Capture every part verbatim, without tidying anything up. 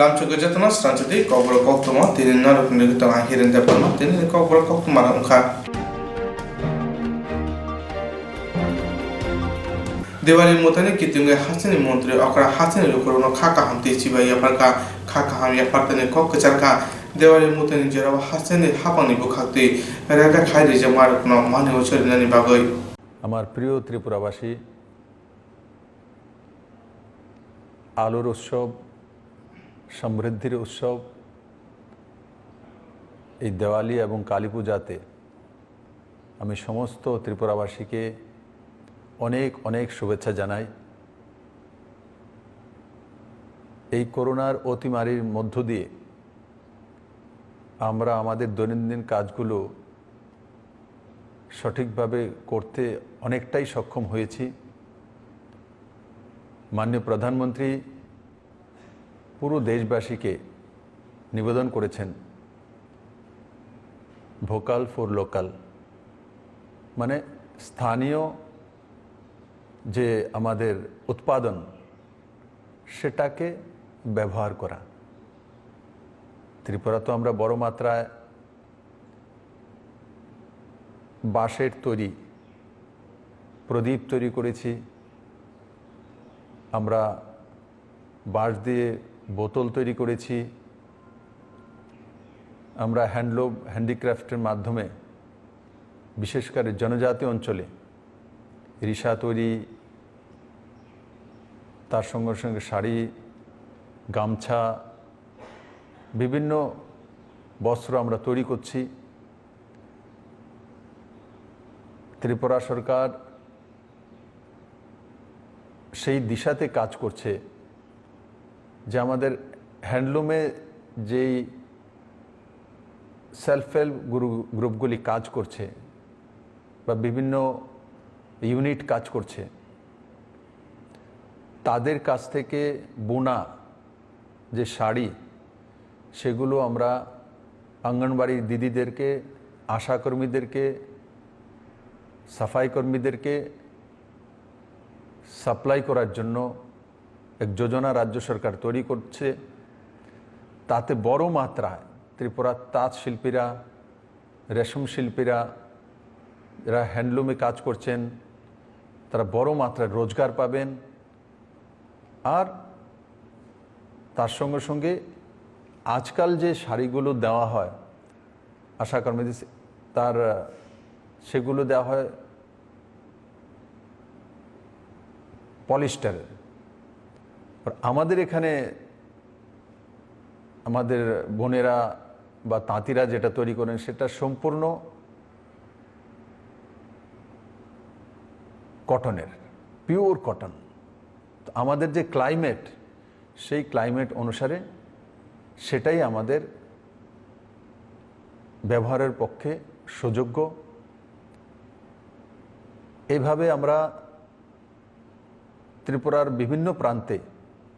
Lamchugwi jotono srangchadi kokborok koktwma tini narwkni rwgwi tongo ang Hiren Debbarma tini kokborok koktwma rok wngkha. Diwali mwtaini kitingwi hasteni montri okra hasteni lukurokno kha kaham tei chibai yapharkha, kha kaham yaphartani kok kwcharkha. Diwali mwtaini jorao hasteni hapangni bwkhaktwi rega khai rijak marokno mani uchurinani bagwi. আমার প্রিয় ত্রিপুরাবাসী, আলোর উৎসব, সমৃদ্ধির উৎসব, এই দেওয়ালি এবং কালী পূজাতে আমি সমস্ত ত্রিপুরাবাসীকে অনেক অনেক শুভেচ্ছা জানাই। এই করোনার অতিমারির মধ্য দিয়ে আমরা আমাদের দৈনন্দিন কাজগুলো সঠিকভাবে করতে অনেকটাই সক্ষম হয়েছি। মাননীয় প্রধানমন্ত্রী পুরো দেশবাসীকে নিবেদন করেছেন ভোকাল ফর লোকাল, মানে স্থানীয় যে আমাদের উৎপাদন সেটাকে ব্যবহার করা। ত্রিপুরা তো আমরা বড় মাত্রায় বাঁশের তৈরি প্রদীপ তৈরি করেছি, আমরা বাঁশ দিয়ে বোতল তৈরি করেছি, আমরা হ্যান্ডলুম হ্যান্ডিক্রাফটের মাধ্যমে বিশেষ করে জনজাতি অঞ্চলে রিসা তৈরি, তার সঙ্গে সঙ্গে শাড়ি, গামছা, বিভিন্ন বস্ত্র আমরা তৈরি করছি। ত্রিপুরা সরকার সেই দিশাতে কাজ করছে যে আমাদের হ্যান্ডলুমে যেই সেলফ হেল্প গ্রু-, গ্রুপগুলি কাজ করছে বা বিভিন্ন ইউনিট কাজ করছে, তাদের কাছ থেকে বোনা যে শাড়ি, সেগুলো আমরা অঙ্গনবাড়ির দিদিদেরকে, আশাকর্মীদেরকে, সাফাই কর্মীদেরকে সাপ্লাই করার জন্য এক যোজনা রাজ্য সরকার তৈরি করছে। তাতে বড় মাত্রায় ত্রিপুরার তাঁত শিল্পীরা, রেশম শিল্পীরা, যারা হ্যান্ডলুমে কাজ করছেন, তারা বড় মাত্রায় রোজগার পাবেন। আর তার সঙ্গে সঙ্গে আজকাল যে শাড়িগুলো দেওয়া হয় আশাকর্মীদের, তার, সেগুলো দেওয়া হয় পলিস্টারের। আর আমাদের এখানে আমাদের বোনেরা বা তাঁতিরা যেটা তৈরি করেন, সেটা সম্পূর্ণ কটনের, পিওর কটন। তো আমাদের যে ক্লাইমেট, সেই ক্লাইমেট অনুসারে সেটাই আমাদের ব্যবহারের পক্ষে সুযোগ্য। এইভাবে আমরা ত্রিপুরার বিভিন্ন প্রান্তে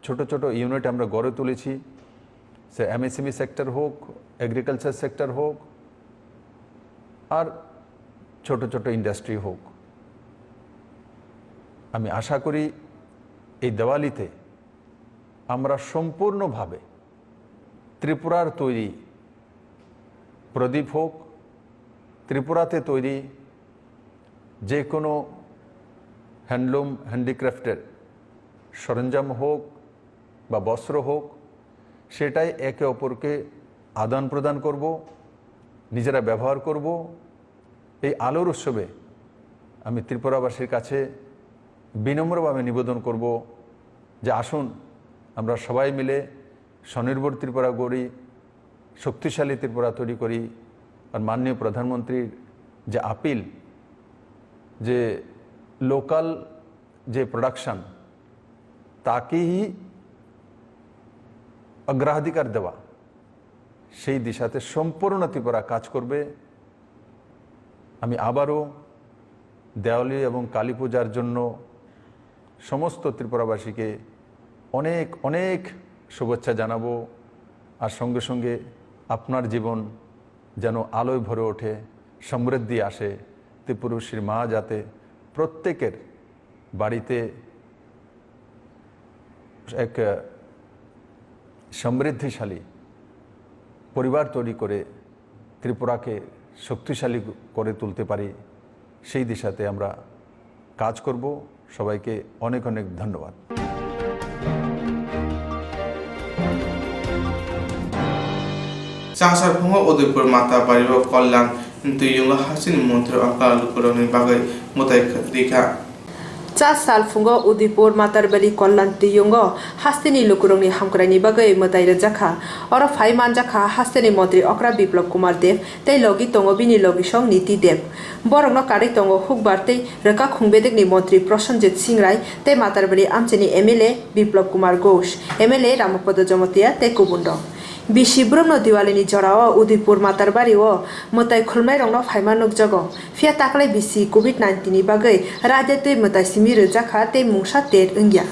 ছোট ছোট ইউনিট আমরা গড়ে তুলেছি, সে এমএসএমই সেক্টর হোক, এগ্রিকালচার সেক্টর হোক, আর ছোট ছোট ইন্ডাস্ট্রি হোক। আমি আশা করি এই দেওয়ালিতে আমরা সম্পূর্ণভাবে ত্রিপুরার তৈরি প্রদীপ হোক, ত্রিপুরাতে তৈরি যে কোনো হ্যান্ডলুম, হ্যান্ডিক্রাফটের সরঞ্জাম হোক বা বস্ত্র হোক, সেটাই একে অপরকে আদান প্রদান করব, নিজেরা ব্যবহার করব। এই আলোর উৎসবে আমি ত্রিপুরাবাসীর কাছে বিনম্রভাবে নিবেদন করব যে আসুন আমরা সবাই মিলে স্বনির্ভর ত্রিপুরা গড়ি, শক্তিশালী ত্রিপুরা তৈরি করি। আর মাননীয় প্রধানমন্ত্রীর যে আপিল, যে লোকাল যে প্রোডাকশন, তাকেই অগ্রাধিকার দেওয়া, সেই দিশাতে সম্পূর্ণ ত্রিপুরা কাজ করবে। আমি আবারও দেওয়ালি এবং কালী পূজার জন্য সমস্ত ত্রিপুরাবাসীকে অনেক অনেক শুভেচ্ছা জানাবো। আর সঙ্গে সঙ্গে আপনার জীবন যেন আলোয় ভরে ওঠে, সমৃদ্ধি আসে, ত্রিপুরুষের মা যাতে প্রত্যেকের বাড়িতে এক, আহ, সমৃদ্ধিশালী পরিবার তৈরি করে ত্রিপুরাকে শক্তিশালী করে তুলতে পারি, সেই দিশাতে আমরা কাজ করব। সবাইকে অনেক অনেক ধন্যবাদ। Chasar phungo Udaipur Mata Bari o Kalyan Twiyungo hasteni montri okra lukurokni bagwi mwtai rikha. Cha sal phungo Udaipur Matarbari Kalyan Twiyungo hasteni lukurokni hamkraini bagwi mwtai rwjakha. Oro phai manjakha hasteni montri okra Biplab Kumar Deb tei logi tongo bini logisong Niti Deb. Borokno karwi tongo hukbar tei rwkakhung bedekni montri Prosenjit Singrai tei Matarbari amchaini M L A Biplab Kumar Ghosh, M L A Ramapada Jamatia tei kubunrok. Bisi brumno Diwalini jorao Udaipur Matarbari o mwtai khulumnairokno phaima nukjago. Phiya taklai bisi covid nineteen ni bagwi raida twi mwtai simi rwjakha tei mungsa ter wngya.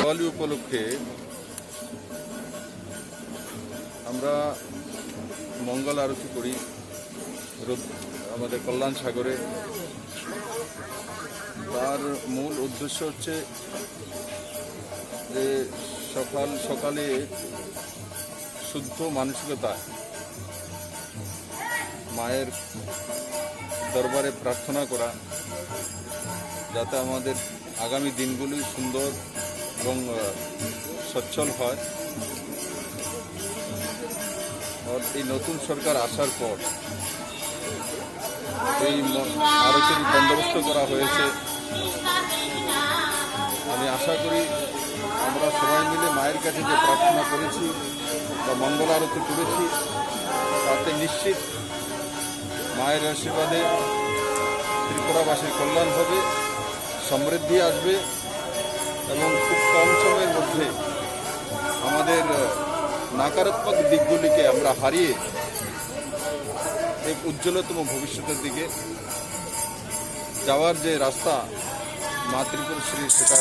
Diwali উপলক্ষে আমরা মঙ্গল আরতি করি রোদ-, আমাদের কল্যাণ সাগরে। তার মূল উদ্দেশ্য হচ্ছে যে সকাল সকালে শুদ্ধ মানসিকতায় মায়ের দরবারে প্রার্থনা করা, যাতে আমাদের আগামী দিনগুলি সুন্দর এবং, আহ, সচ্ছল হয়। আর এই নতুন সরকার আসার পর এই ম-, আরতির বন্দোবস্ত করা হয়েছে। আমি আশা করি আমরা সবাই মিলে মায়ের কাছে যে প্রার্থনা করেছি বা মঙ্গল আরতি করেছি, তাতে নিশ্চিত মায়ের আশীর্বাদে ত্রিপুরাবাসীর কল্যাণ হবে, সমৃদ্ধি আসবে এবং খুব কম সময়ের মধ্যে আমাদের, আহ, নাকারাত্মক দিকগুলিকে আমরা হারিয়ে এক উজ্জ্বলতম ভবিষ্যতের দিকে যাওয়ার যে রাস্তা মা ত্রিপুরেশ্বরী, সেটা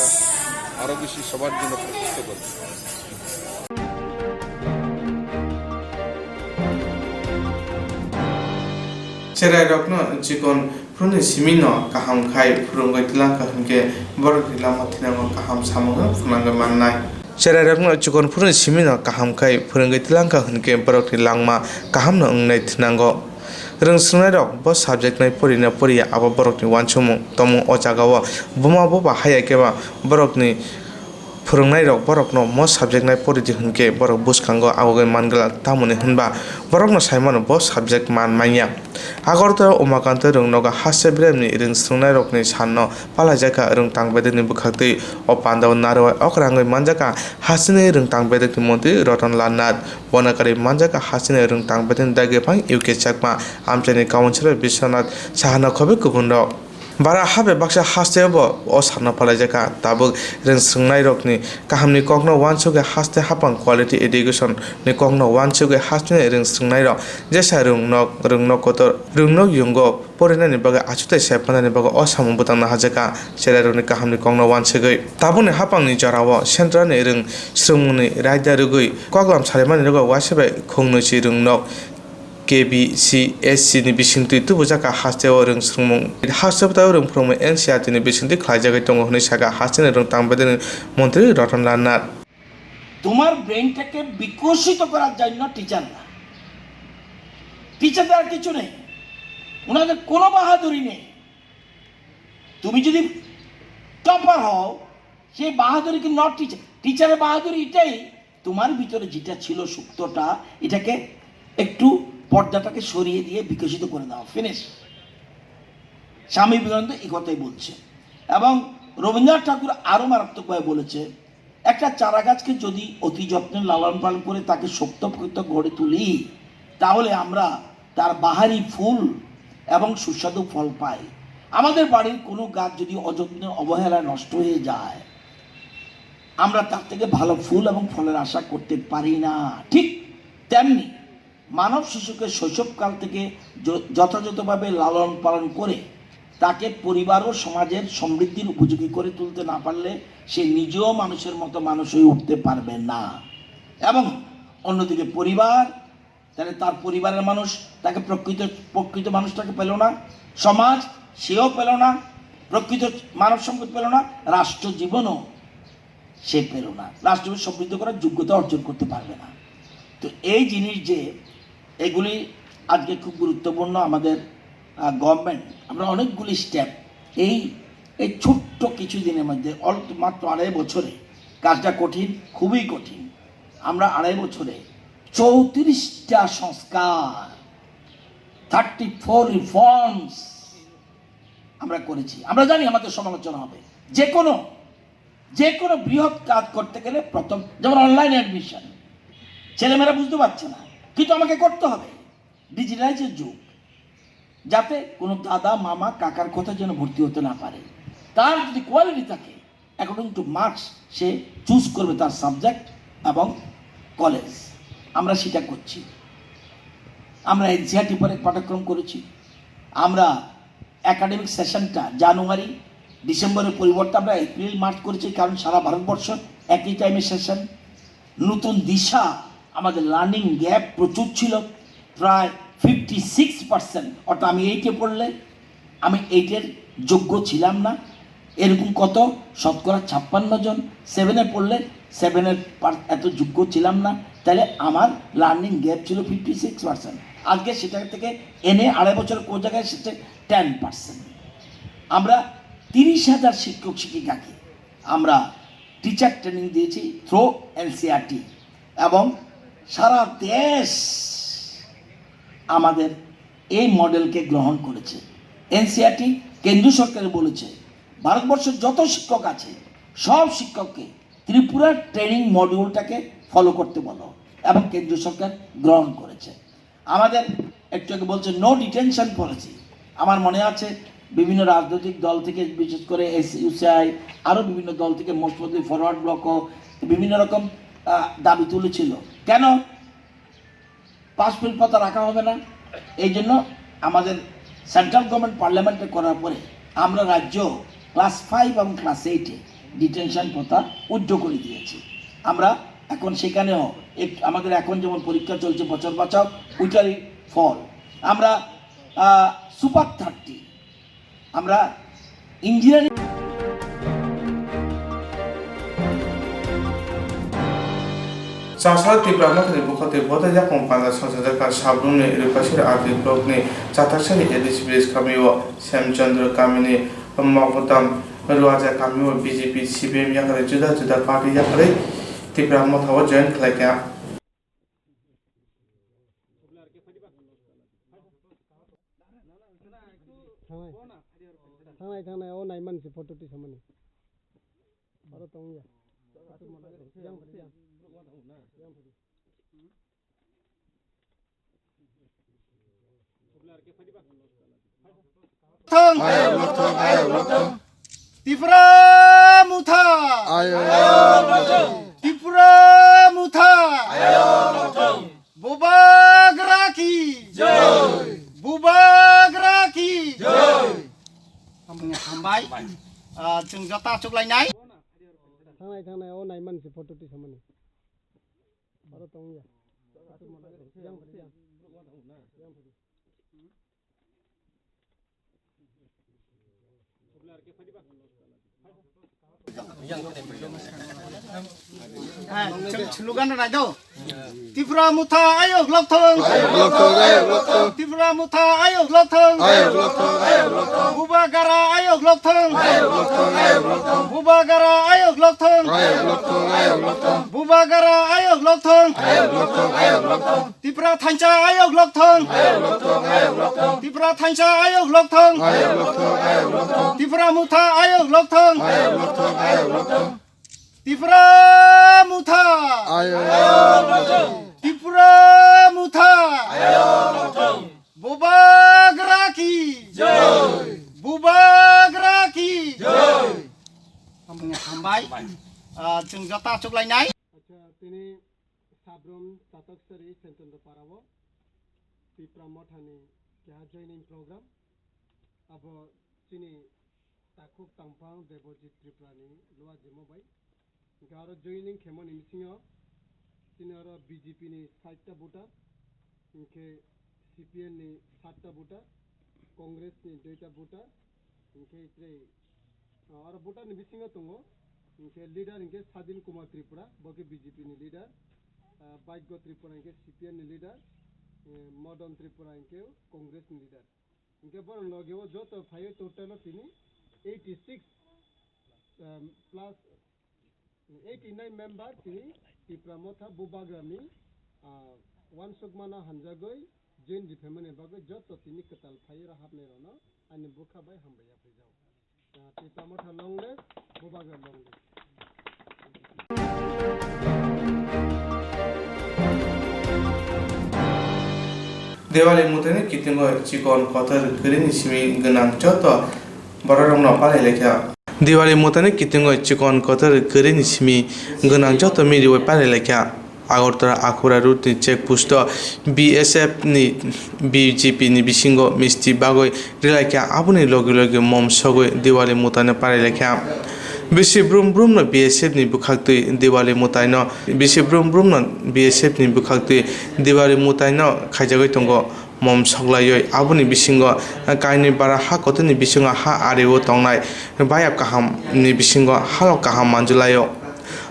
আরও বেশি সবার জন্য প্রশস্ত করবে। Cherairokno chikon phuruni simino kaham khai phwrwngwi twlangkha hwnkhe borokni lama thinango kaham samungno phunangwi mannai. Cherairokno chikon phuruni simino kaham khai phwrwngwi twlangkha hwnkhe borokni langma kahamno wngnai thinango. Rwng swrwngnairok bo subject nai porina poriya abo borokni uansukmung tongmung. O jagao buma boba haya khe ba borokni phwrwngnairok borokno mo subject nai poridi hwnkhe borok bwskango agogwi man glak, tamoni hwnba borokno saimano bo subject man manya. Agartala Umakanta Rwngnogo haste beremni rwng swrwngnairokni sanno palaijakha rwngtang bedekni bwkhaktwi. O pandao narwai okra wngwi manjakha hasteni rwngtang bedekni montri Ratan Lal Nath. Bono kwrwi manjakha hasteni rwngtang bedekni dagi phang U K Chakma, amchaini councillor Biswanath Sahana khobwi kubunrok. Bara habe baksa hasteo bo o sanno palaijakha. Tabuk rwng swrwngnairokni kahamni kokno uansugwi haste haphang quality education ni kokno uansugwi hasteni rwng swrwngnairok jesa rwngnok, rwngnok kotor, rwngnok yungo porinani bagwi achukthai se phanani bagwi o samung bwtangna hajakha, cherairokni kahamni kokno uansugwi. Tabukni haphangni jorao central ni rwng swrwngmungni raida rwgwi koklam salaimani rwgo uaisa bai khungnwi si rwngnok K B C S C ni bisingtwi tubujakha hasteo rwng swrwngmung. Hasteo tei rwng phwrwngmung N C E R T ni bisingtwi khlaijagwi tongo hwnwi sakha hasteni rwngtang bedekni montri Ratan Lal Nath. তোমার ব্রেনটাকে বিকশিত করার জন্য টিচাররা। টিচারদের আর কিছু নেই, ওনাদের কোনো বাহাদুরি নেই। তুমি যদি টপার হও, সেই বাহাদুরি কিন্তু নট টিচার। টিচারের বাহাদুরি এটাই, তোমার ভিতরে যেটা ছিল সুপ্তটা, এটাকে একটু, পর্দাটাকে সরিয়ে দিয়ে বিকশিত করে দাও। ফিনিশ। স্বামী বিবেকানন্দ এই কথাই বলছে। এবং রবীন্দ্রনাথ ঠাকুর আরও মারাত্মকভাবে বলেছে, একটা চারা গাছকে যদি অতি যত্নে লালন পালন করে তাকে শক্ত পোক্ত করে তুলি, তাহলে আমরা তার বাহারি ফুল এবং সুস্বাদু ফল পাই। আমাদের বাড়ির কোনো গাছ যদি অযত্নে অবহেলায় নষ্ট হয়ে যায়, আমরা তার থেকে ভালো ফুল এবং ফলের আশা করতে পারি না। ঠিক তেমনি মানব শিশুকে শৈশবকাল থেকে য-, যথাযথভাবে লালন পালন করে তাকে পরিবার ও সমাজের সমৃদ্ধির উপযোগী করে তুলতে না পারলে সে নিজেও মানুষের মতো মানুষ হয়ে উঠতে পারবে না। এবং অন্যদিকে পরিবার, তাহলে তার পরিবারের মানুষ তাকে প্রকৃত, প্রকৃত মানুষটাকে পেল না, সমাজ সেও পেল না, প্রকৃত মানব সম্পদ পেল না, রাষ্ট্র জীবনও সে পেল না, রাষ্ট্রকে সমৃদ্ধ করার যোগ্যতা অর্জন করতে পারবে না। তো এই জিনিস যে এগুলি আজকে খুব গুরুত্বপূর্ণ আমাদের গভর্নমেন্ট, আমরা অনেকগুলি স্টেপ এই, এই ছোট্ট কিছু দিনের মধ্যে, অল্প মাত্র আড়াই বছরে কাজটা কঠিন, খুবই কঠিন। আমরা আড়াই বছরে চৌত্রিশটা সংস্কার, থার্টি ফোর রিফর্মস আমরা করেছি। আমরা জানি আমাদের সমালোচনা হবে, যে কোনো, যে কোনো বৃহৎ কাজ করতে গেলে প্রথম, যেমন অনলাইন অ্যাডমিশন, ছেলেমেয়েরা বুঝতে পারছে না, কিন্তু আমাকে করতে হবে। ডিজিটালাইজের যুগ, যাতে কোনো দাদা, মামা, কাকার কথা যেন ভর্তি হতে না পারে। তার যদি কোয়ালিটি থাকে, অ্যাকর্ডিং টু মার্কস সে চুজ করবে তার সাবজেক্ট এবং কলেজ। আমরা সেটা করছি। আমরা এনসিইআরটি পরে পাঠ্যক্রম করেছি। আমরা একাডেমিক সেশনটা জানুয়ারি, ডিসেম্বরের পরিবর্তে আমরা এপ্রিল, মার্চ করেছি, কারণ সারা ভারতবর্ষ একই টাইমে সেশন। নতুন দিশা, আমাদের লার্নিং গ্যাপ প্রচুর ছিল, প্রায় ফিফটি সিক্স পার্সেন্ট। অর্থাৎ আমি এইটে পড়লে, আমি এইটের যোগ্য ছিলাম না, এরকম কত শতকরা ছাপ্পান্ন জন। সেভেনে পড়লে সেভেনের পার-, এত যোগ্য ছিলাম না, তাহলে আমার লার্নিং গ্যাপ ছিল ফিফটি সিক্স পার্সেন্ট। আজকে সেটা থেকে এনে আড়াই বছর কোন জায়গায় এসেছে? Ten percent. আমরা তিরিশ হাজার শিক্ষক শিক্ষিকাকে আমরা টিচার ট্রেনিং দিয়েছি থ্রু এনসিইআরটি, এবং সারা দেশ আমাদের এই মডেলকে গ্রহণ করেছে। এনসিইআরটি কেন্দ্র সরকারে বলেছে, ভারতবর্ষের যত শিক্ষক আছে, সব শিক্ষককে ত্রিপুরার ট্রেনিং মডিউলটাকে ফলো করতে বলো, এবং কেন্দ্র সরকার গ্রহণ করেছে। আমাদের একটু আগে বলছে নো ডিটেনশন পলিসি। আমার মনে আছে বিভিন্ন রাজনৈতিক দল থেকে, বিশেষ করে এসইউসিআই, আরও বিভিন্ন দল থেকে, মোস্ট প্রবলি ফরওয়ার্ড ব্লকও বিভিন্ন রকম আহ, দাবি তুলেছিল। কেন পাঁচ ফিল পথা রাখা হবে না? এই জন্য আমাদের সেন্ট্রাল গভর্নমেন্ট পার্লামেন্টে করার পরে আমরা রাজ্য ক্লাস ফাইভ এবং ক্লাস এইটে ডিটেনশন পথা উইথড্র করে দিয়েছি। আমরা এখন সেখানেও এক-, আমাদের এখন যেমন পরীক্ষা চলছে, বছর বাঁচাও, উইটারি ফল, আমরা সুপার থার্টি, আমরা engineering. Chasra Tipra Mothani bukhuk tei boda yakung panda songchajak kha Sabrumni Rupasir R D blockni Chataksari A D C village kamio Semchandra kamini Mogodam Ruaja kamio B J P, C P M yakarwi juda juda party yakarwi Tipra Mothao join khlaikha. Thangnai, thangnai, thangnai, o naiman se photo twi samani. Aro tong ya. Yang, yang. Thang. Ayok lok thang, ayok lok thang. Tipra Motha. Ayok lok thang. Tipra Motha. Ayok lok thang. Bubagra ki. Jai. Bubagra ki. Jai. Hambai. Ah, chwng jota chuklainai. Thangnai, thangnai, o naiman se photo twi samani. Aro tong ya. Yang, yang. Slogan nai do. Tipra Motha ayok lok thang. Ayok lok thang, ayok lok thang. Tipra Motha ayok lok thang. Ayok lok thang, ayok lok thang. Bubagra ayok lok thang. Ayok lok thang, ayok lok thang. Bubagra ayok lok thang. Ayok lok thang, ayok lok thang. Bubagra ayok lok thang. Ayok lok thang, ayok lok thang. Tipra thansa ayok lok thang. Ayok lok thang, ayok lok thang. Tipra thansa ayok lok thang. Ayok lok thang, ayok lok thang. Tipra Motha ayok lok thang. Ayok lok thang, ayok lok thang. Tipra Motha. Ayok lok thang. Tipra Motha. Ayok lok thang. Bubagra ki. Jai. Bubagra ki. Jai. Hambai. Ah, chwng jota achuklainai. Acha, tini Sabrum Chatoksari Senchondra Parao Tipra Mothani keha joining program. Abo chini takhuk tangphang Debojit Tripura ni luwa jemo bai. Hingke aro joining khemani bisingo chini aro B J P ni sait ta voter, hingke C P M ni sat ta voter, Congress ni dui ta voter, hingke tei, ah, aro voter ni bisingo tongo, hingke leader hingke Sadin Kumar Tripura, bo khe B J P ni leader, ah, Bhagya Tripura hingke C P M ni leader, eh, Madan Tripura hingke Congress ni leader. Hingke borok logi o joto phaio total o tini eighty six, um, plus eighty nine member tini Tipra Motha Bubagra ni, ah, wansukmano hamjagwi join riphaimani bagwi joto tini kwtal phaio hapnai rokno ani bwkha bai hambai yaphaijao. Ah, Tipra Motha long live, Bubagra long live. Diwali mwtaini kitingo chikon kotor kwrwini simi gwnang joto bororokno palai laikha. Diwali mwtaini kitingo chikon kotor kwrwini simi gwnang joto miriwi palai laikha. Agartala Akhura road ni check post o B S F ni B J P ni bisingo misti bagwi rilaikha, aboni logi logi mom sogwi Diwali mwtaino parilaikha. Bisi brum brum no B S F ni bwkhaktwi Diwali mwtaino, bisi brum brum no B S F ni bwkhaktwi Diwali mwtaino khaijagwi tongo. Mom soklaiwi aboni bisingo kainwi bara ha kotorni bisingo ha ario tongnai bayap kaham ni bisingo halok kaham manjulaio.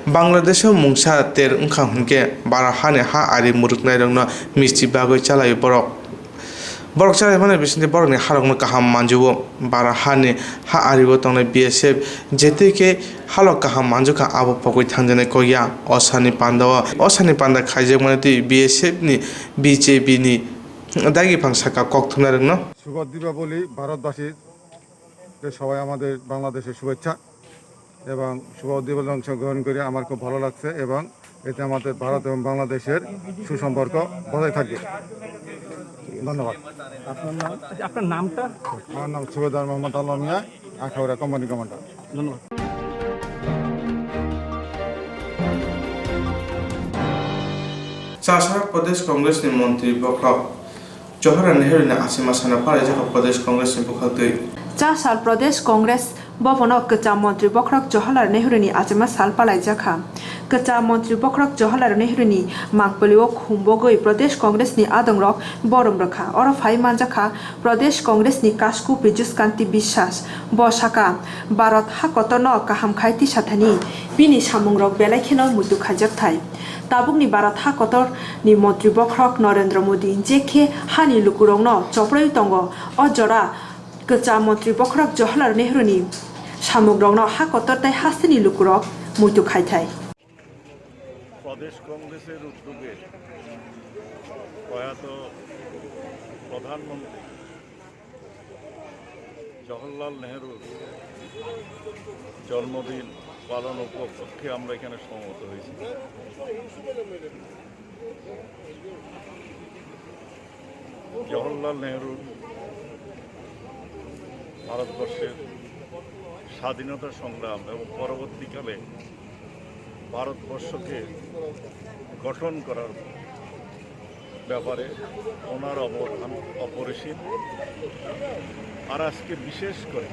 Bangladesh o mungsa ter wngkha hwnkhe bara hani ha ari mwrwknairokno misti bagwi chalaio borok. Borok chalaimani bisingtwi borokni halokno kaham manjuo. Bara hani ha ario tongnai B S F jetwi khe halok kaham manjukha abo pogwi thangjaknai kokya. O sani pandao, o sani panda khaijakmani twi B S F ni B J P ni dagi phang saka kok thumnairokno. শুভ দীপাবলি ভারতবাসীকে সবাই আমাদের বাংলাদেশের শুভেচ্ছা এবং শুভ দীপাবলি অংশগ্রহণ করে আমার খুব ভালো লাগছে এবং এতে আমাদের ভারত এবং বাংলাদেশের সুসম্পর্ক বজায় থাকবে। ধন্যবাদ। আপনার নাম? আচ্ছা, আপনার নামটা? আমার নাম সুবেদার মোহাম্মদ আলম মিয়া, আখাউড়া কোম্পানি কমান্ডার। ধন্যবাদ। Chasar Pradesh Congress ni montri bokhorok Jawaharlal Nehru ni achima sana palaijak Pradesh Congress ni bwkhaktwi. Chasar Pradesh Congress Bhavan o kwcham montri bokhorok Jawaharlal Nehru ni achima sal palaijak kha. Kwcham montri bokhorok Jawaharlal Nehru ni mangpili o khum bogwi Pradesh Congress ni adongrok borom rwkha. Oro phai manjakha Pradesh Congress ni Kasku Pijus Kanti Biswas. Bo saka, Bharat ha kotorno kaham khai tisathani bini samungrok belai kheno muitu khaijak thai. Tabukni Bharat ha kotorni montri bokhorok Narendra Modi je khe hani lukurokno choproi tongo, o jora kwcham montri bokhorok Jawaharlal Nehruni samungrokno ha kotor tei hasteni lukurok muitu khai thai. প্রদেশ কংগ্রেসের উদ্যোগে প্রয়াত প্রধানমন্ত্রী জওহরলাল নেহরুর জন্মদিন পালন উপলক্ষে আমরা এখানে সমবেত হয়েছি। জওহরলাল নেহরুর ভারতবর্ষের স্বাধীনতা সংগ্রাম এবং পরবর্তীকালে ভারতবর্ষকে গঠন করার ব্যাপারে ওনার অবদান অপরিসীম। আর আজকে বিশেষ করে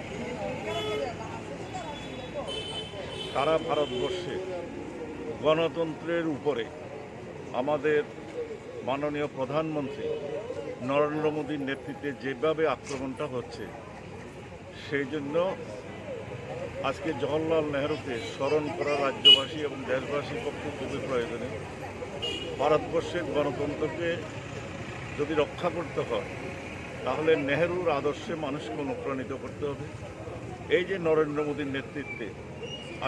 সারা ভারতবর্ষে গণতন্ত্রের উপরে আমাদের মাননীয় প্রধানমন্ত্রী নরেন্দ্র মোদীর নেতৃত্বে যেভাবে আক্রমণটা হচ্ছে, সেই জন্য আজকে জওহরলাল নেহরুকে স্মরণ করা রাজ্যবাসী এবং দেশবাসীর পক্ষে খুবই প্রয়োজনীয়। ভারতবর্ষের গণতন্ত্রকে যদি রক্ষা করতে হয়, তাহলে নেহরুর আদর্শে মানুষকে অনুপ্রাণিত করতে হবে। এই যে নরেন্দ্র মোদীর নেতৃত্বে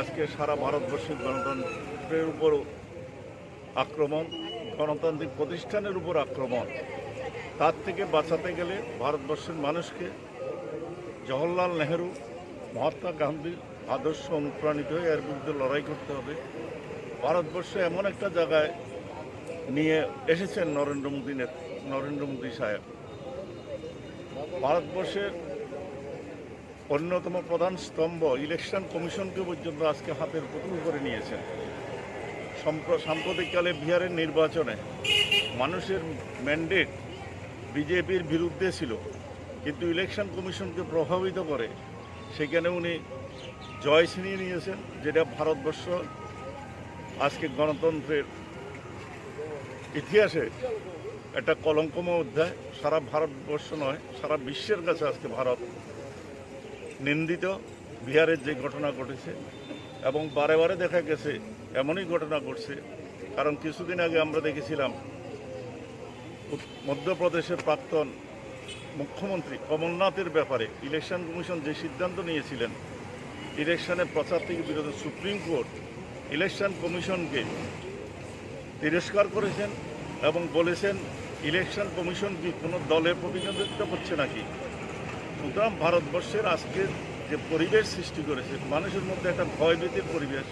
আজকে সারা ভারতবর্ষের গণতন্ত্রের উপর আক্রমণ, গণতান্ত্রিক প্রতিষ্ঠানের উপর আক্রমণ, তার থেকে বাঁচাতে গেলে ভারতবর্ষের মানুষকে জওহরলাল নেহেরু, মহাত্মা গান্ধীর আদর্শ অনুপ্রাণিত হয়ে এর বিরুদ্ধে লড়াই করতে হবে। ভারতবর্ষ এমন একটা জায়গায় নিয়ে এসেছেন নরেন্দ্র মোদী নেত-, নরেন্দ্র মোদী সাহেব। ভারতবর্ষের অন্যতম প্রধান স্তম্ভ ইলেকশন কমিশনকে পর্যন্ত আজকে হাতের পুতুল করে নিয়েছেন। সম্প্র-, সাম্প্রতিককালে বিহারের নির্বাচনে মানুষের ম্যান্ডেট বিজেপির বিরুদ্ধে ছিল, কিন্তু ইলেকশন কমিশনকে প্রভাবিত করে সেখানে উনি জয় ছিনিয়ে নিয়েছেন, যেটা ভারতবর্ষ আজকে গণতন্ত্রের ইতিহাসে একটা কলঙ্কময় অধ্যায়। সারা ভারতবর্ষ নয়, সারা বিশ্বের কাছে আজকে ভারত নিন্দিত। বিহারের যে ঘটনা ঘটেছে, এবং বারে বারে দেখা গেছে এমনই ঘটনা ঘটছে, কারণ কিছুদিন আগে আমরা দেখেছিলাম উত-, মধ্যপ্রদেশের প্রাক্তন মুখ্যমন্ত্রী কমলনাথের ব্যাপারে ইলেকশন কমিশন যে সিদ্ধান্ত নিয়েছিলেন, ইলেকশনে প্রচার থেকে বিরত, সুপ্রিম কোর্ট ইলেকশন কমিশনকে তিরস্কার করেছেন এবং বলেছেন, ইলেকশন কমিশন কি কোনো দলের প্রতিনিধিত্ব করছে নাকি? সুতরাং ভারতবর্ষের আজকে যে পরিবেশ সৃষ্টি করেছে, মানুষের মধ্যে একটা ভয়ভীতির পরিবেশ,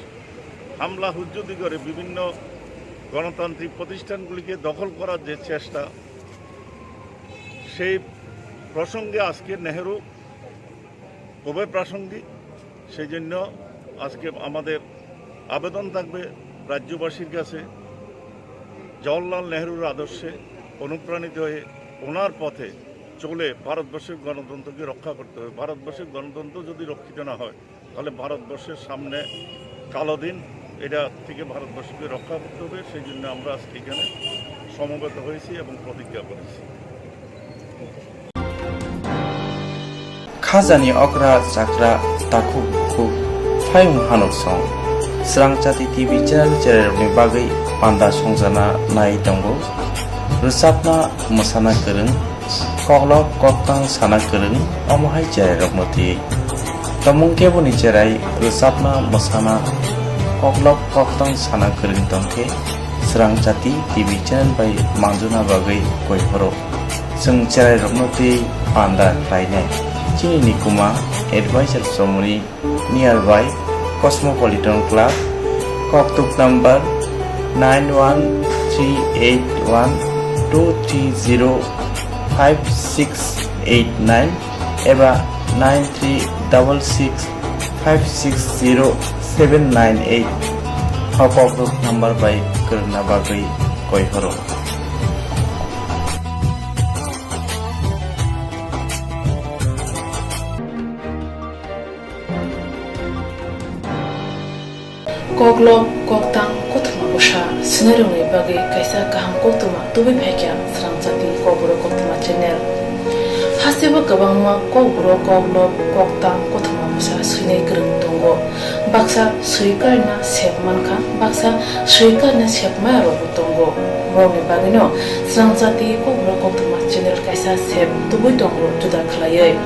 হামলা হুজ্জুতি করে বিভিন্ন গণতান্ত্রিক প্রতিষ্ঠানগুলিকে দখল করার যে চেষ্টা, সেই প্রসঙ্গে আজকে নেহেরু খুবই প্রাসঙ্গিক। সেই জন্য আজকে আমাদের আবেদন থাকবে রাজ্যবাসীর কাছে, জওহরলাল নেহরুর আদর্শে অনুপ্রাণিত হয়ে ওনার পথে চলে ভারতবর্ষের গণতন্ত্রকে রক্ষা করতে হবে। ভারতবর্ষের গণতন্ত্র যদি রক্ষিত না হয়, তাহলে ভারতবর্ষের সামনে কালো দিন, এটা থেকে ভারতবর্ষকে রক্ষা করতে হবে। সেই জন্য আমরা আজকে এখানে সমবেত হয়েছি এবং প্রতিজ্ঞা করেছি। Khajani okra chakra takhuk bukhuk phaiyung hanuk song. Srangchati T V channel cherairokni bagwi panda songjana nai tongo. Rwchapna mwsana kwrwng, koklop koktang sana kwrwng, omo hai cherairokno twiwi. Tongmung keboni cherai rwchapna mwsana koklop koktang sana kwrwng tongkhe Srangchati T V channel bai manjuna bagwi koi phoro. Chwng cherairokno twi panda khlainai. Chini nikuma advisor chomoni nearby Cosmopolitan Club, koktuk number nine one three eight one two three zero five six eight nine eba nine three double six five six zero seven nine eight. O koktuk number bai kwrwngna bagwi koi phoro. Koklop, koktang, kothoma bwsa swinairokni bagwi kaisa kaham koktwma tubui phaikha Srangchati Kokborok Koktwma channel. Hasteo kwbangma kokborok, koklop, koktang, kothoma bwsa swinai kwrwng tongo. Baksa swi karina sep mankha, baksa swi karina sep maya rokbo tongo. Borokni bagwino Srangchati Kokborok Koktwma channel kaisa sep tubui tongo juda khlaiwi.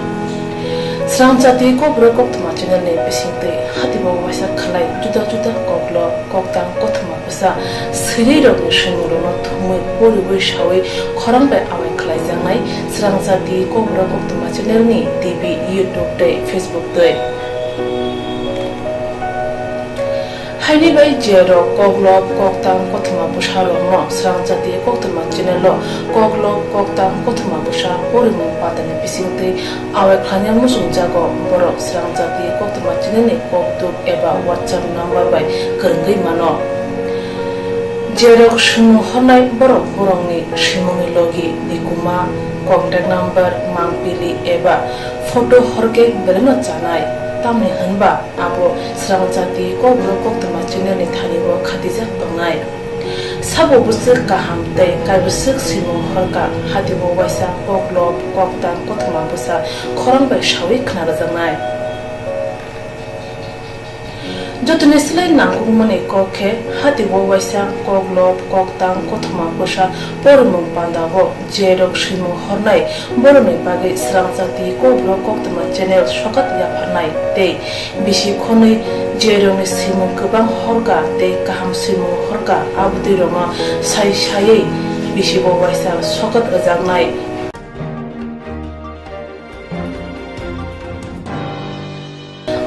Srangchati Kokborok Koktwma channel ni bisingtwi hatibo waisa khlai juda juda koklop, koktang, kothoma bwsa swinairokni swimungrokno thumwi poriwi sawi khorang bai amai khlaijaknai Srangchati Kokborok Koktwma channel ni T V, YouTube tei Facebook twi. Haini bai jerok koklop, koktang, kothoma bwsarokno Srangchati Koktwma channel o koklop, koktang, kothoma bwsa porimung patani bisingtwi awai khlaina muchungjago, borok Srangchati Koktwma channel ni kokduk eba WhatsApp number bai kwrwngwi mano. Jerok swimung hornai borok borokni swimungni logi, nikuma, contact number, mangpili eba photo horkhe belaino chanai, tamni hwnba abo Srangchati Kokborok Koktwma channel ni thani o khatijak tongnai. Sabo bwswk kaham tei kaibwswk swimung horka, hatibo waisa koklop, koktang, kothoma bwsa khorang bai sawi khna rwjaknai. Jotoni slai nangkukmani kok khe, hatibo waisa koklop, koktang, kothoma bwsa porimung pandao jerok swimung hornai borokni bagwi Srangchati Kokborok Koktwma channel sokat yapharnai tei bisi khonwi jerokni swimung kwbang horka tei kaham swimung horka abotwirokno sai saiwi bisibo waisa sokat rwjaknai.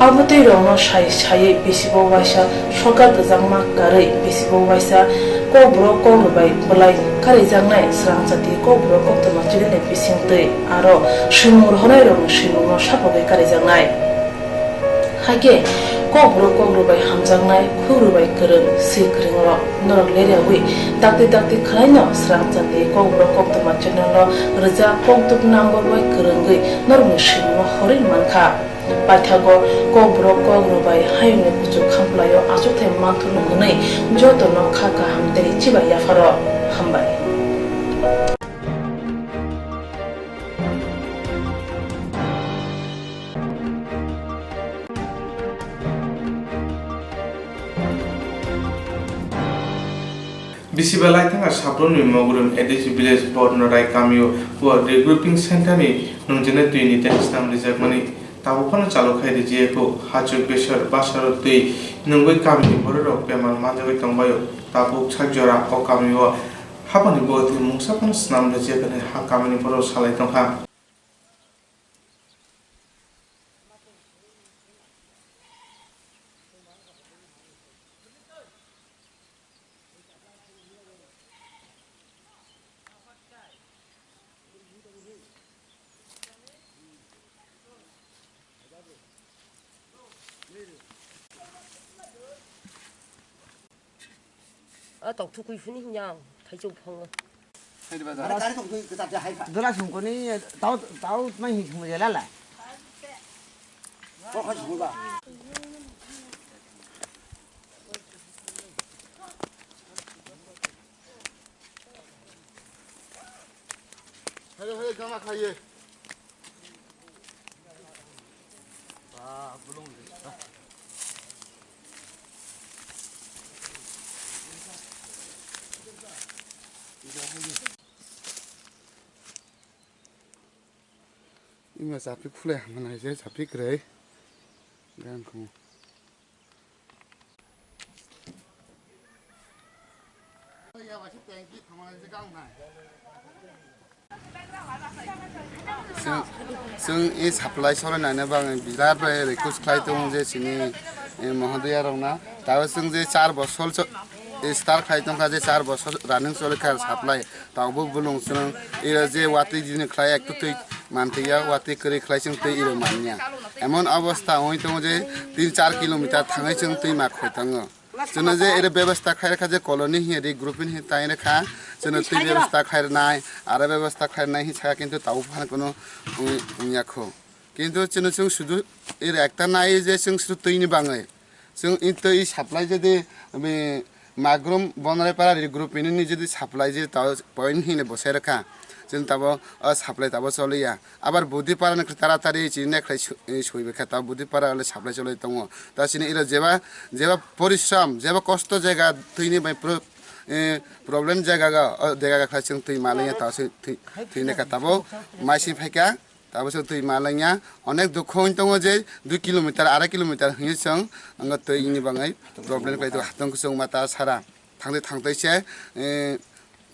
Amtwirokno sai saiwi bisibo waisa sorkar kwchangma karwi bisibo waisa Kokborok Kokrobai bwlai karijaknai swrangchati Kokborok Koktwma channel ni bisingtwi aro swimung rohornairokni swimungno sapogwi karijaknai. Hakhe Kokborok Kokrobai hamjaknai, Kokrobai kwrwng, swi kwrwngrok norok leriawi dakti dakti khwlaino swrangchati Kokborok Koktwma channel o rwjak kokduk number bai kwrwngwi norokni swimungno horwi mankha. Paithago Kokborok Kokrobai hayungni kuchuk khamplaio achukthai manthurno hwnwi jotono kha kaham tei chibai yapharo hambai. Bisi belai thangkha Sabrumni Mogurum A D C Village Board Norai kamio bo regrouping center ni nungjani twi ni tank slam rijakmani tabuk phano chalu khai rijiyakho. Hachuk besar basaro twi nungwi kamini bororok bemar manjagwi tongbaio. Tabuk sak jora o kamio habani bo twi mungsa phano slam rijaknai ha kamini borok salai tongkha. A tok thukui phuni hinya ang thaichuk phango. Dora sungkoni tau tau mai hi sungja lala. Hai hai gama khaye. Ima chapi khulai hama nai je chapi kwrwi. Gan khumu. Chwng, chwng e supply solenani bagwi birat bai request khlai tongo je chini, e, mohodoya rokno. Tabo chwng je char bosor cho-, e, start khlai tongkha je char bosor running choli kha supply. Tabuk bolong chwng iro je watwi jini khlai ekto twi mantwi ya, watwi kwrwi khlai chwng twi iro manya. Emon obostha wngwi tongo je tin char kilometer thangwi chwng twi ma khoi tongo. Chwngno je ere bebostha khlai rwkha je colony hiya ri group ni hiya tai rwkha, chwngno twi bebostha khlai rwnai, aro bebostha khlai rwnai hinwi sakha, kintu tabuk phano kuno wng-, wngya kho. Kintu chwngno chwng sudu ere ekta nai je chwng sudu twini bangwi. Chwng i twi supply je di, bini Magrum Bonrai para ri group ni ni je di supply je ta point hinwi bosai rwkha. Chwng tabo o supply tabo choliya. Abar Budipara ni taratari chini nekhlai su-, eh, sui bai kha, ta Budipara le supply cholai tongo. Ta chini iro jeba, jeba porishram, jeba kosto jaga twini bai pro-, eh, problem jaga ga, o jaga ga khlai chwng twi malaiya, ta se twi, twi nekha tabo maising phaikha, tabo se twi malaiya. Onek dukho wng tongo je dui kilometer, arai kilometer hinwi chwng, ang twi ni bangai problem khlai tongo, hatong kusung mata sara. Thangtwi thangtwi se, eh,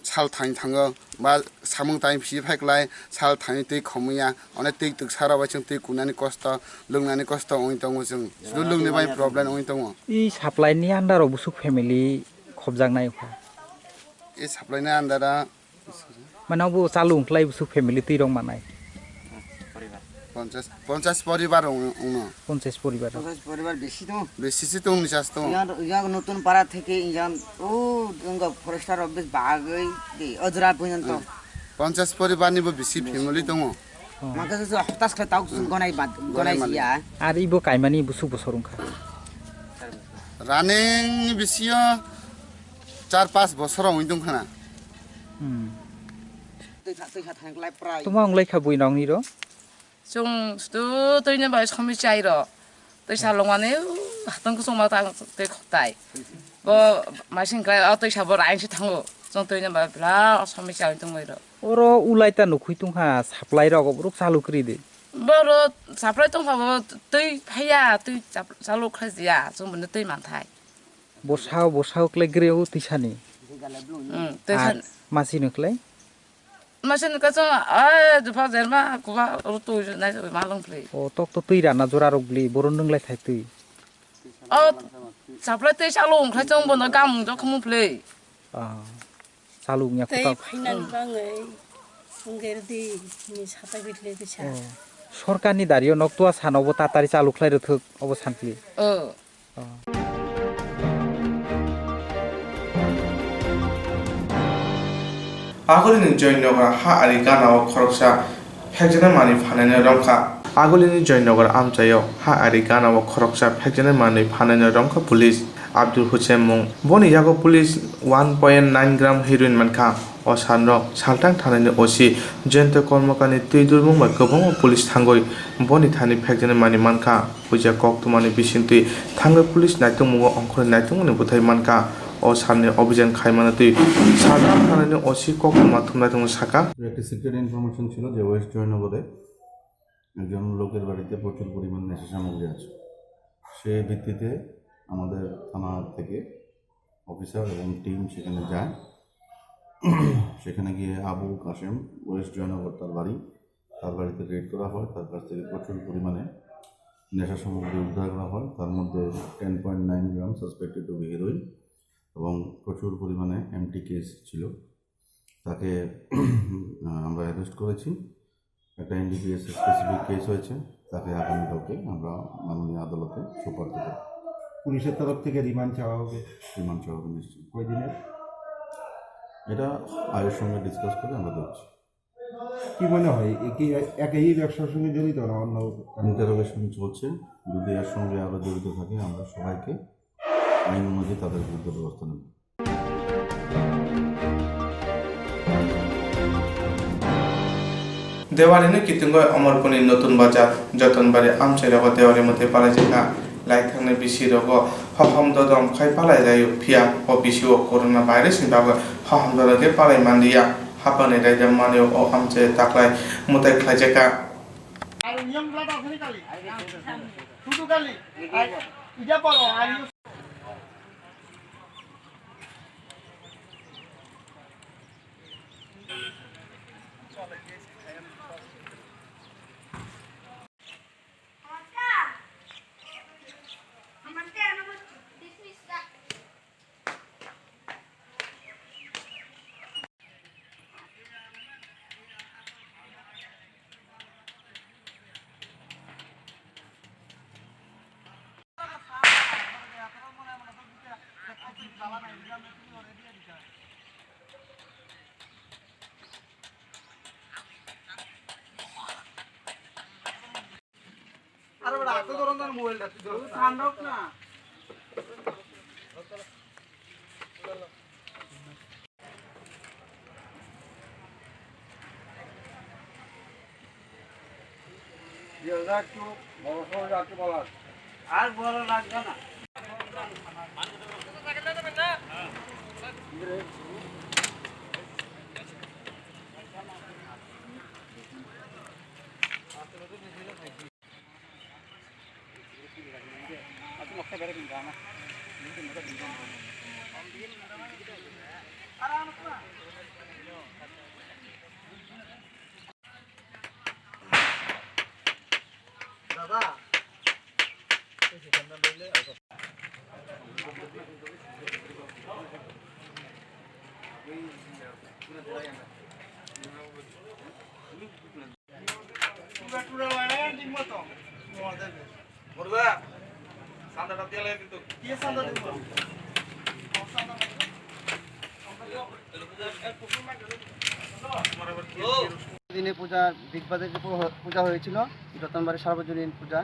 sal thani thango, ba samung tani phi phai klai, sal thani twi khomya, onek twi twksa rok bai chwng twi kunani kosto, lungnani kosto wngwi tongo chwng. Sudu lungni bai problem wngwi tongo. I supply ni under o busuk family khobjaknai kha. I supply ni under o Mane obo chalung khlai busuk family twi rok manai. Ponchas, ponchas poribar wng-, wngno. Ponchas poribar. Ponchas poribar besi tongo. Besi se tong ni chas tongo. Yang, yang notun para theke yang o wngkha forester office bagwi de ojra purjonto. Hmm. Ponchas poribar ni bo besi family tongo. Oh. Maka se hotas khe tau kusung gonai bad, gonai gonai mali. Siya. Ar ibo kaimani busuk bosor wngkha. Running ni bisio char pas bosor wngwi tongkha na. Hmm. Twi kha, twi kha thang klai prai. Tuma wng lai kha bui nokni ro? Chwng sudu twini bai somi chai ro. Twi sa longmani, uh, hatong kusung ma tang twi khoktai. Bo maising klai, o twi sa bo rain si thango. Chwng twini bai bla somi chai tongwi ro. Oro ulai ta nukhwi tongkha, supply rok oborok chalu kwrwi de. Boro supply tongkha bo twi phaiya, twi chap-, chalu khlai ya, chwng bini twi manthai. Bosao, bosao kle gre o twi sani. Hmm, twi sani. Masi no kle? Masa ni kasong, ai, jepha jerma, kuba, rutu, nai, malung pli. O, tok to twi rana jora rok bli, boro nung lai thai twi. O, saplai twi salo ongkhai chong bono gam jok mu pli. Ah, salung ya Tei kutak. Phainan bangwi wngkhe rwdi, ni satai bitle bisa. Oh. Sorkarni dario nok tua sano bo tatari chalu khlai rwthwk obo sankli. Oh. Oh. Agulini Joynagar ha ari gana o khoroksa phekjana mani phanani romkha. Agulini Joynagar amchaio ha ari gana o khoroksa phekjana mani phanani romkha police Abdul Hussain mung. Boni yago police one point nine gram heroin mankha. O salno Saltang thanani O C Jayanta Kormakarni twi durmung bai kwbangma police thangwi boni thani phekjana mani mankha. Puja koktwmani bisingtwi thangwi police naitokmungo ongkhorwi naitokmani bwthai mankha. O salni obhijan khaimano twi Saltang thanani O C koktwma thumnaitokno sakha. একটা secret information ছিল যে ওয়েস্ট জয়নগরে একজন লোকের বাড়িতে প্রচুর পরিমাণ নেশা সামগ্রী আছে। সেই ভিত্তিতে আমাদের থানা থেকে অফিসার এবং টিম সেখানে যায়। সেখানে গিয়ে আবুল কাশেম, ওয়েস্ট জয়নগর তার বাড়ি, তার বাড়িতে রেড করা হয়। তার কাছ থেকে প্রচুর পরিমাণে নেশা সামগ্রী উদ্ধার করা হয়। তার মধ্যে ten point nine gram suspected to be heroin এবং প্রচুর পরিমাণে এমটি কেস ছিল। তাকে আহ, আমরা অ্যারেস্ট করেছি। একটা এনডিপিএস স্পেসিফিক কেস হয়েছে। তাকে আগামীকালকে আমরা মাননীয় আদালতে সুপার্দ করব। পুলিশের তরফ থেকে রিমান্ড চাওয়া হবে। রিমান্ড চাওয়া হবে নিশ্চয়ই। কয়দিনের? এটা আয়ের সঙ্গে ডিসকাস করে আমরা দেখছি। কি মনে হয়, এ কি একই ব্যবসার সঙ্গে জড়িত না অন্য? ইন্টারোগেশন চলছে। যদি এর সঙ্গে আরও জড়িত থাকে, আমরা সবাইকে আইন অনুযায়ী তাদের বিরুদ্ধে ব্যবস্থা নেব। Dewali ni kitingoi Omorpur ni Notun Bazar, Jotonbari amchai rogo Dewali mwtai palai jaka. Lai thangnai bisi rogo hohom dodom khai palai laio, phiya o bisi o corona virus ni bagwi hohom dodom khe palai manliya. Hapang ni raida manwi o amchai taklai mwtai khlai jaka. আরে বেটা, এত ধরনের মোবাইলটা তুই ধর। ঠান্ডা হোক না। একটু বড় সড়ো যাত্রী বলা আছে। আর বড় লাগবে না। দিনে পূজা, বিগ বাজারে যে পূ-, পূজা হয়েছিল, যতনবাড়ি সার্বজনীন পূজা।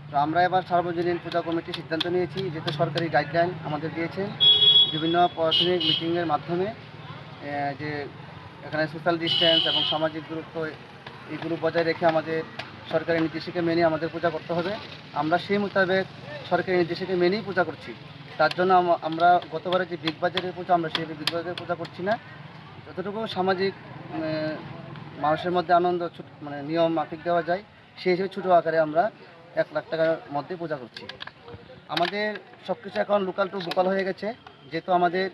তো আমরা এবার সার্বজনীন পূজা কমিটি সিদ্ধান্ত নিয়েছি, যেহেতু সরকারি গাইডলাইন আমাদের দিয়েছেন বিভিন্ন প্রশাসনিক মিটিংয়ের মাধ্যমে, এ, যে এখানে সোশ্যাল ডিস্টেন্স এবং সামাজিক দূরত্ব এইগুলো বজায় রেখে আমাদের সরকারি নির্দেশিকা মেনে আমাদের পূজা করতে হবে। আমরা সেই মোতাবেক সরকারি নির্দেশিকা মেনেই পূজা করছি। তার জন্য আম-, আমরা গতবারে যে বিগ বাজারের পূজা, আমরা সেই বিগ বাজারের পূজা করছি না। যতটুকু সামাজিক, উম, মানুষের মধ্যে আনন্দ ছুট-, মানে নিয়ম মাফিক দেওয়া যায়, সেই হিসেবে ছোটো আকারে আমরা এক লাখ টাকার মধ্যে পূজা করছি। আমাদের সব কিছু এখন লোকাল টু ভোকাল হয়ে গেছে, যেহেতু আমাদের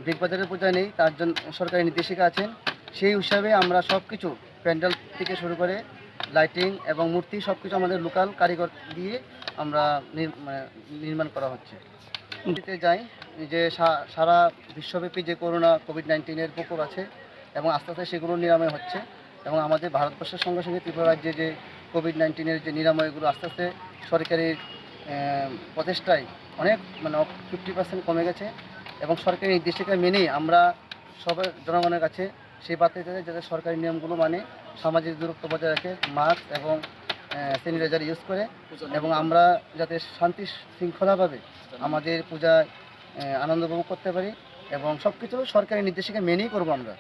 বিগ বাজারের পূজা নেই, তার জন্য সরকারি নির্দেশিকা আছেন, সেই হিসাবে আমরা সব কিছু, প্যান্ডেল থেকে শুরু করে লাইটিং এবং মূর্তি, সব কিছু আমাদের লোকাল কারিগর দিয়ে আমরা নির-, মানে, নির্মাণ করা হচ্ছে। দিতে যাই যে সা-, সারা বিশ্বব্যাপী যে করোনা কোভিড নাইন্টিনের প্রকোপ আছে এবং আস্তে আস্তে সেগুলো নিরাময় হচ্ছে এবং আমাদের ভারতবর্ষের সঙ্গে সঙ্গে ত্রিপুরা রাজ্যে যে কোভিড নাইন্টিনের যে নিরাময়গুলো আস্তে আস্তে সরকারের, আহ, প্রচেষ্টায় অনেক, মানে, ফিফটি পার্সেন্ট কমে গেছে এবং সরকারি নির্দেশিকা মেনেই আমরা সবাই জনগণের কাছে সেই বার্তা দিতে চাই যাতে সরকারি নিয়মগুলো মানে, সামাজিক দূরত্ব বজায় রাখে, মাস্ক এবং, আহ, স্যানিটাইজার ইউজ করে এবং আমরা যাতে শান্তি শৃঙ্খলাভাবে আমাদের পূজায়, আহ, আনন্দ উপভোগ করতে পারি এবং সব কিছু সরকারি নির্দেশিকা মেনেই করবো আমরা।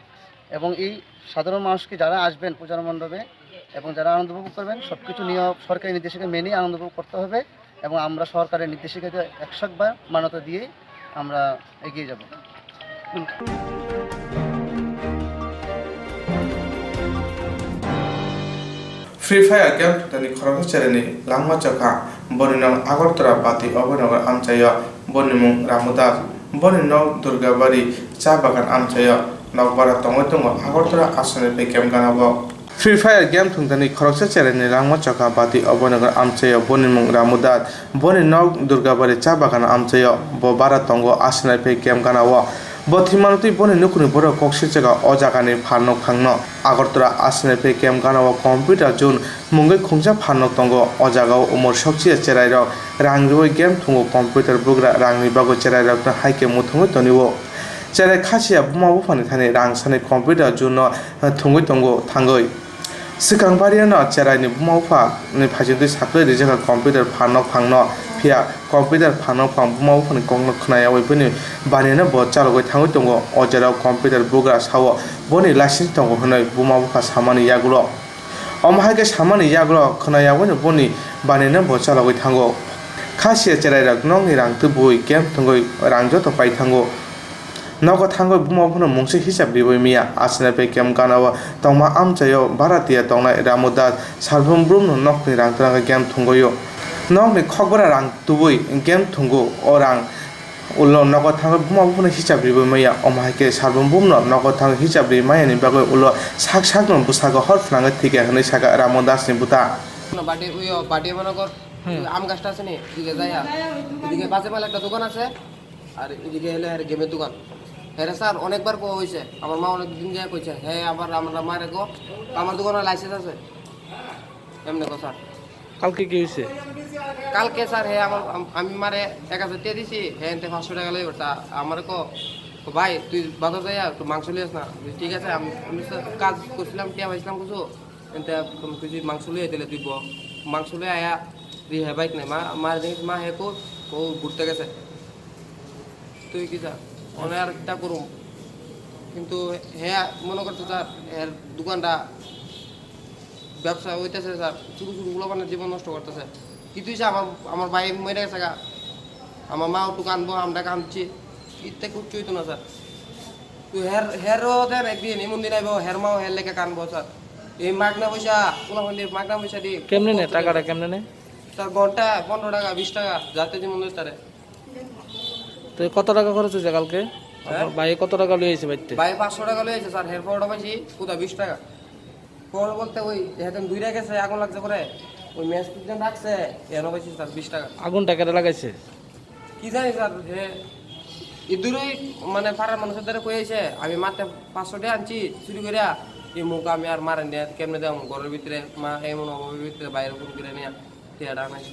এবং এই সাধারণ মানুষকে যারা আসবেন পূজার মণ্ডপে এবং যারা আনন্দ উপভোগ করবেন, সব কিছু নিয়ম সরকারি নির্দেশিকা মেনেই আনন্দ উপভোগ করতে হবে এবং আমরা সরকারের নির্দেশিকাকে একশো একবার মান্যতা দিয়েই আমরা এগিয়ে যাব। Free Fire game thwngthani khoroksa cheraini langma chokha, boni nok Agartala Bati Abhaynagar amchaio, boni mung Ramu Das, boni nok Durgabari cha bagan amchaio, nok bara tongwi tongo Agartala Aswk N R P game ganao. Free Fire game thwngthani khoroksa cheraini langma chokha Bati Abhaynagar amchaio, boni mung Ramu Das, boni nok Durgabari cha bagan amchaio, bo bara tongo Aswk N R P game ganao. Bo thwimano twi boni nukhungni borok kok sirchakha o jagani pharnok phangno. Agartala Aswk N R P game ganao computer zone mungwi khungsa pharnok tongo. O jagao umor sokchiya cherairok rang riwi game thwngo, computer bugra rangni bagwi cherairokno hai khe muthungwi tonio. Cherai khasiya buma buphani thani rang sanwi computer zone no thwngwi tongo thangwi. Swkang bariano cheraini buma bupha ni phaisingtwi saklai rijak kha computer pharnok phangno, phiya computer pharnok phang buma buphani kokno khwnayawi bini banino bo chalogwi thangwi tongo. O jerao computer bugra sao boni license tongo hwnwi buma bupha samani yagulo. Omo hai khe samani yagulo khwnayawino boni banino bo chalogwi thango. Khasiya cherairok nokni rang tubui game thwngwi rang joto pai thango. Nogo thangwi buma buphano mungsa hisab riwi maya. Aswk N R P game ganao tongma amchaio bara tiya tongnai Ramu Das Sarbom Brumno nokni rang twrangwi game thwngwi o. Nokni khokbra rang tubui game thwngo, o rang ulo nogo thangwi buma buphano hisab riwi maya. Omo hai khe Sarbom Brumno nogo thangwi hisab riwi mayani bagwi ulo sak sakno bwskango hor phnangwi thwikha hwnwi sakha Ramu Dasni bwta. বাটে ওই বাটে মনে কর আম গাছটা আছে নি, এদিকে যাইয়া, এদিকে পাশে মালে একটা দোকান আছে, আর এদিকে হলে আর গেমের দোকান। হ্যাঁ স্যার, অনেকবার কো হয়েছে, আমার মা অনেক দিন যায় কইছে, হ্যাঁ আবার আমরা মারে গো, আমার দোকানে লাইসেন্স আছে, এমনি কথা। কালকে কি হয়েছে? কালকে স্যার, হ্যাঁ আমার আম- আমি মারে এক হাজার টাকা দিছি, হ্যাঁ এনতে পাঁচশো টাকা লই বেটা, আমার কো, "ও ভাই তুই বাজার যাইয়া একটু মাংস লিয়াস না।" ঠিক আছে, আমি আমি স্যার কাজ করছিলাম, টিয়া পাইছিলাম কিছু, এনতে কোনো কিছু মাংস লই আইতে তুই ব- মাংস লই আয়া রি হে বাইক নাই, মা মার জিনিস মা হে কো ও ঘুরতে গেছে। তুই কি যা, মানে আর একটা করুম, কিন্তু হে মনে করছে স্যার, এর দোকানটা ব্যবসা হইতেছে স্যার, ছোটো ছোটো গুলো মানে জীবন নষ্ট করতেছে। কি তুই আমার আমার ভাই মরে গেছে গা, আমার মা একটু কানবো, আমরা কানছি, ইতে কিচ্ছু হইতো না স্যার। তুই হের হেরও দেন একদিন এমন দিন আইবো, হের মাও হের লেগে কানবো স্যার। এই মাগনা পয়সা, কোনো হইলে মাগনা পয়সা দিয়ে কেমনে নে টাকাটা, কেমনে নে? স্যার ঘন্টা পনেরো টাকা, বিশ টাকা, যাতে যেমন হইতে পারে। তো কত টাকা খরচ হয়েছে কালকে? আপনার ভাই কত টাকা লই আইছে বাইতে? ভাই পাঁচশো টাকা লই আইছে স্যার, হের পরোটা পাইছি কোথা বিশ টাকা। পর বলতে ওই হেতেন দুইটা গেছে আগুন লাগছে করে, ওই ম্যাচ তুলতে রাখছে, এর পাইছি স্যার বিশ টাকা। আগুনটা কেটে লাগাইছে? কি জানি স্যার, হে ইদুরই মানে পাড়ার মানুষের দ্বারা কই আইছে, আমি মারতে পাঁচশো টাকা আনছি চুরি করে, এই মুখ আমি আর মারেন দিয়ে কেমনে দেবো ঘরের ভিতরে, মা এমন অভাবের ভিতরে বাইরে ফোন করে নিয়ে। টিয়াটা নাই।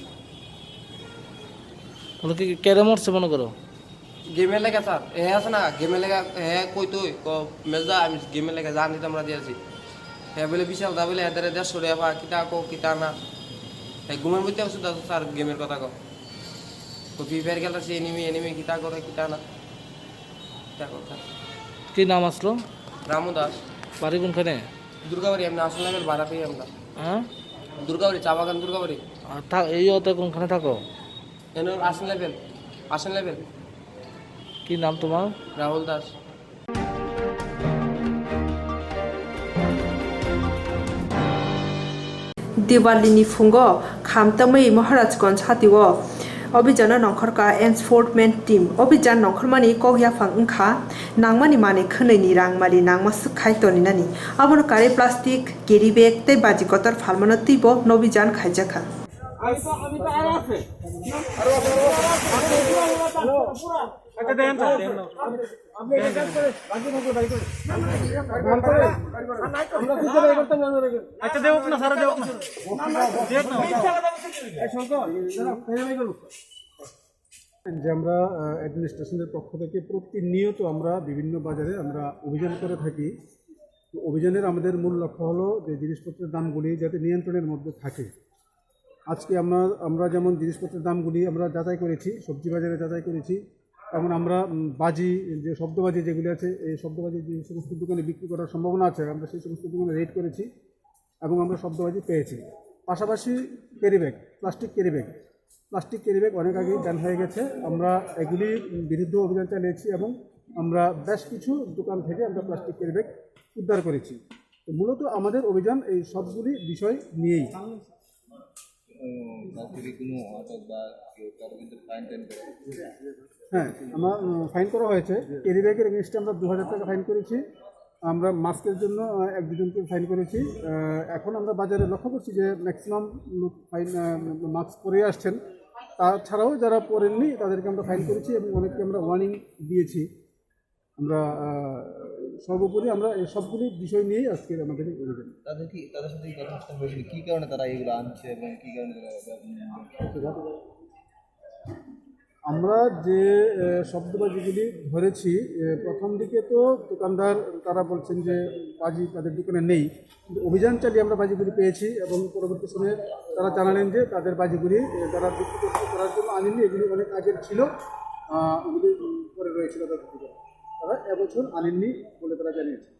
তাহলে কি কেড়ে মরছে মনে করো? গেমে লেগে স্যার, এ আছে না, গেমে লেগে, হে কই তুই, ক মেজদা, আমি গেমে লেগে জান দিতাম রাজি আছি। হে বলে বিশাল দা বলে, এদের দেড়শো টাকা পা, কিতা কো, কিতা না। হে ঘুমের মধ্যে ওষুধ আছে স্যার, গেমের কথা কো। তো ফ্রি ফায়ার খেলতেছি, এনিমি, এনিমি, কিতা করে, কিতা না। কিতা কথা। কি নাম আসলো? রামু দাস। বাড়ি কোনখানে? দুর্গাবাড়ি, আমরা আসল লেভেল ভাড়া পেয়ে আমরা। হ্যাঁ? দুর্গাবাড়ি, চা বাগান দুর্গাবাড়ি। আর থা- এই ইয়েতে কোনখানে থাকো? এনে আসল লেভেল, আসল লেভেল। কি নাম তোমার? রাহুল Das. Diwalini phungo khamtamwi Maharajganj hatio Obhijano nongkhorkha enforcement team. Obhijan nongkhormani kok yaphang wngkha nangmani manwi khwnwini rangmali nangma swk khai toninani. Abono karwi plastic, carry bag tei baji kotor phalmano twibo nobijan khaijakha. আচ্ছা, দেউক না, স্যার, দেউক না। দেউক না। যে আমরা, আহ, অ্যাডমিনিস্ট্রেশনের পক্ষ থেকে প্রতিনিয়ত আমরা বিভিন্ন বাজারে আমরা অভিযান করে থাকি। তো অভিযানের আমাদের মূল লক্ষ্য হলো যে জিনিসপত্রের দামগুলি যাতে নিয়ন্ত্রণের মধ্যে থাকে। আজকে আমরা, আমরা যেমন জিনিসপত্রের দামগুলি আমরা যাচাই করেছি, সবজি বাজারে যাচাই করেছি, তেমন আমরা, উম, বাজি, যে শব্দবাজি যেগুলি আছে, এই শব্দবাজি যে সমস্ত দোকানে বিক্রি করার সম্ভাবনা আছে, আমরা সেই সমস্ত দোকানে রেড করেছি এবং আমরা শব্দবাজি পেয়েছি। পাশাপাশি carry bag, plastic carry bag, plastic carry bag অনেক আগেই ব্যান হয়ে গেছে। আমরা এগুলি বিরুদ্ধে অভিযান চালিয়েছি এবং আমরা বেশ কিছু দোকান থেকে আমরা প্লাস্টিক ক্যারি ব্যাগ উদ্ধার করেছি। তো মূলত আমাদের অভিযান এই সবগুলি বিষয় নিয়েই। উম, কাউকে কি কোনো আটক বা কেউ কারো কিন্তু ফাইন টাইন করে? হ্যাঁ, আমরা, উম, ফাইন করা হয়েছে। ক্যারি ব্যাগের এগেনস্টে আমরা দু হাজার টাকা ফাইন করেছি। আমরা মাস্কের জন্য, আহ, এক দুজনকে ফাইন করেছি। আহ, এখন আমরা বাজারে লক্ষ্য করছি যে ম্যাক্সিমাম লোক ফাইন, আহ, মাস্ক পরে আসছেন। তাছাড়াও যারা পরেননি তাদেরকে আমরা ফাইন করেছি এবং অনেককে আমরা ওয়ার্নিং দিয়েছি। আমরা, আহ, সর্বোপরি আমরা এই সবগুলি বিষয় নিয়েই আজকের আমাদের এই অভিযান। তাদের কি, তাদের সাথে কি কথাবার্তা হয়েছিল? কি কারণে তারা এগুলো আনছে এবং কি কারণে তারা, উম, আমরা যে, আহ, শব্দবাজিগুলি ধরেছি, আহ, প্রথম দিকে তো দোকানদার তারা বলছেন যে বাজি তাদের দোকানে নেই, কিন্তু অভিযান চালিয়ে আমরা বাজিগুলি পেয়েছি এবং পরবর্তী সময়ে তারা জানালেন যে তাদের বাজিগুলি, আহ, তারা বিক্রি করতে, করার জন্য আনেননি, এগুলি অনেক আগের ছিল, আহ, ওগুলি পরে রয়েছিল তাদের দোকানে। তারা এবছর আনেননি বলে তারা জানিয়েছে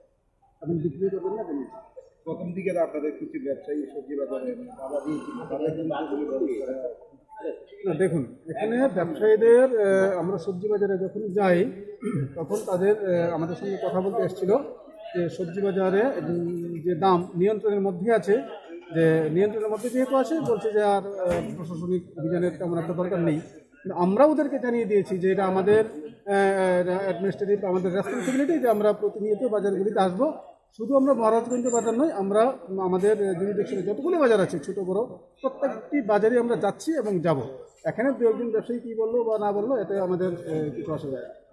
এবং বিক্রি করবেন না জানিয়েছে। প্রথম দিকে তো আপনাদের কিছু ব্যবসায়ী সবজি বাজারে বাধা দিয়েছিল, তাদের কিন্তু এগুলি বন্ধ করা। না, দেখুন, এখানে ব্যবসায়ীদের, আহ, আমরা সবজি বাজারে যখন যাই, তখন তাদের, আহ, আমাদের সঙ্গে কথা বলতে এসেছিল যে সবজি বাজারে, উম, যে দাম নিয়ন্ত্রণের মধ্যে আছে, যে নিয়ন্ত্রণের মধ্যে যেহেতু আছে, বলছে যে আর, আহ, প্রশাসনিক অভিযানের তেমন একটা দরকার নেই। কিন্তু আমরা ওদেরকে জানিয়ে দিয়েছি যে এটা আমাদের, আহ, অ্যাডমিনিস্ট্রেটিভ, আমাদের রেসপন্সিবিলিটি যে আমরা প্রতিনিয়ত বাজারগুলিতে আসবো। শুধু আমরা মহারাজগঞ্জ বাজার নয়, আমরা আমাদের, আহ, জুরিডিকশনে যতগুলি বাজার আছে, ছোট বড়, প্রত্যেকটি বাজারে আমরা যাচ্ছি এবং যাব। এখানে দু একজন ব্যবসায়ী কী বললো বা না বললো, এতে আমাদের, আহ, কিছু আসে যায় না।